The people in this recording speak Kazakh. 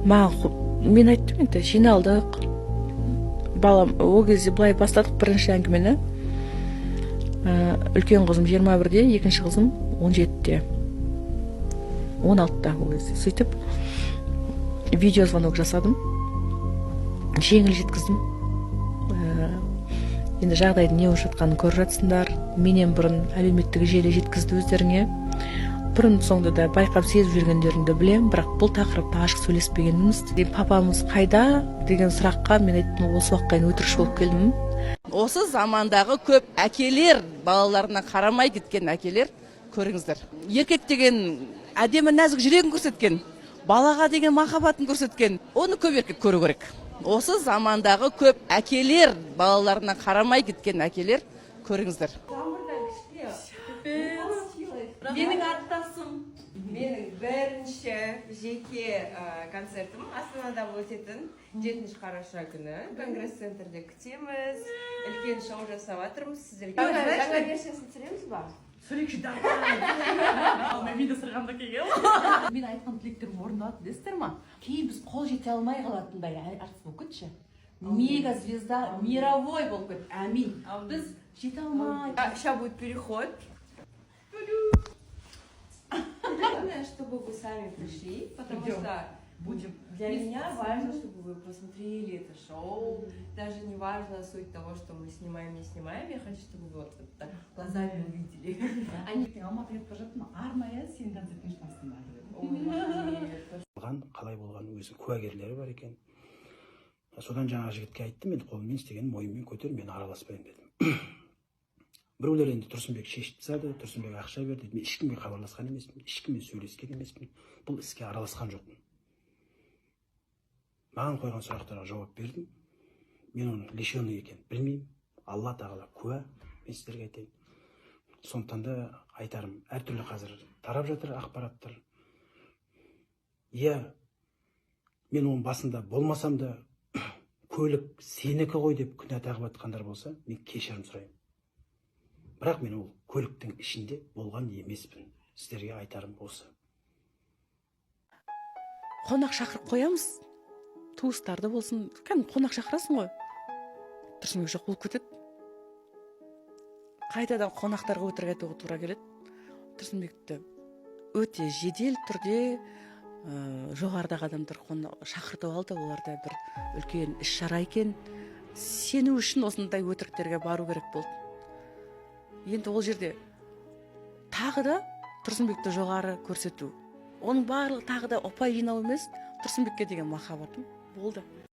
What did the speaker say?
Маған мен айттым енді, жиналдық, балам ол кезде. Былай бастадық бірінші әңгімені. Үлкен қызым 21-де, екінші қызым 17-де, 16-та ол кезде. Сөйтіп видеозвонок жасадым, жеңіл жеткіздім. Енді жағдайдың не болып жатқанын көріп жатсыңдар, менен бұрын әлеуметтік желі жеткізді өздеріңе. Бұрын соңды да байқап, сезіп жүргендеріңді білемін, бірақ бұл тақырыпта ашық сөйлеспегенбіз. «Папамыз қайда?» деген сұраққа мен айттым: «Осы уақытқа дейін өтірікші болып келдім». Осы замандағы көп әкелер, балаларына қарамай кеткен әкелер, көріңіздер. Еркек деген әдемі, нәзік жүрегін көрсеткен, балаға деген махаббатын көрсеткен, оны көп еркек көру керек. Осы замандағы көп әкелер, балаларына қарамай кеткен әкелер, көріңіздер. Менің аттасым. Менің бірінші жеке концертім Астанада өтетін 7 қараша күні Конгресс центрде күтеміз. Үлкен шоу жасап жатырмыз сіздерге. Жаңа версиясын түсіреміз ба? Сөйлейікші, давай. Мен видео сырғанда келгенмін. Мен айтқан тілектерім орындалады, білесіздер ма? Кейін біз қол жете алмай қалатындай артист болып кетші, мега звезда мировой болып кет, әмин. Біз жете алмай Сейчас будет переход. Главное, чтобы вы сами пришли, потому Придем. что Будем. для меня важно, чтобы вы посмотрели это шоу. Даже не важно суть того, что мы снимаем, не снимаем. Я хочу, чтобы вы вот так глазами увидели. Они Алматыға кетіп бара жаттым, арнайы сенің концертіңе үшін Астанаға келдім. Ой, рахмет. Болған, қалай болған, өзінің куәгерлері бар екен. Содан жаңағы жігітке айттым: «Енді қолыммен істеген мойныммен көтер, мен араласпаймын», – дедім. Біреулер енді «Тұрсынбек шешіп тастады, Тұрсынбек ақша берді» дейді. Мен ешкімге хабарласқан емеспін, ешкіммен сөйлескен емеспін, бұл іске араласқан жоқпын. Маған қойған сұрақтарға жауап бердім. Мен оның лишенный екенін білмеймін, Алла тағала куә, мен сіздерге айтайын. Сондықтан да айтарым, әртүрлі қазір тарап жатыр ақпараттар. Иә, мен оның басында болмасам да, «көлік сенікі ғой» деп күнә тағып жатқандар болса, мен кешірім сұраймын, бірақ мен ол көліктің ішінде болған емеспін. Сіздерге айтарым осы. Қонақ шақырып қоямыз, туыстарды болсын, кәдімгі қонақ шақырасың ғой, Тұрсынбек жоқ болып кетеді. Қайтадан қонақтарға өтірік айтуға тура келеді. Тұрсынбекті өте жедел түрде жоғарыдағы адамдар шақыртып алды. Оларда бір үлкен іс шара екен. Сену үшін осындай өтіріктерге бару керек болды. Енді ол жерде тағы да Тұрсынбекті жоғары көрсету, оның барлығы тағы да ұпай жинау емес, Тұрсынбекке деген махаббатым болды.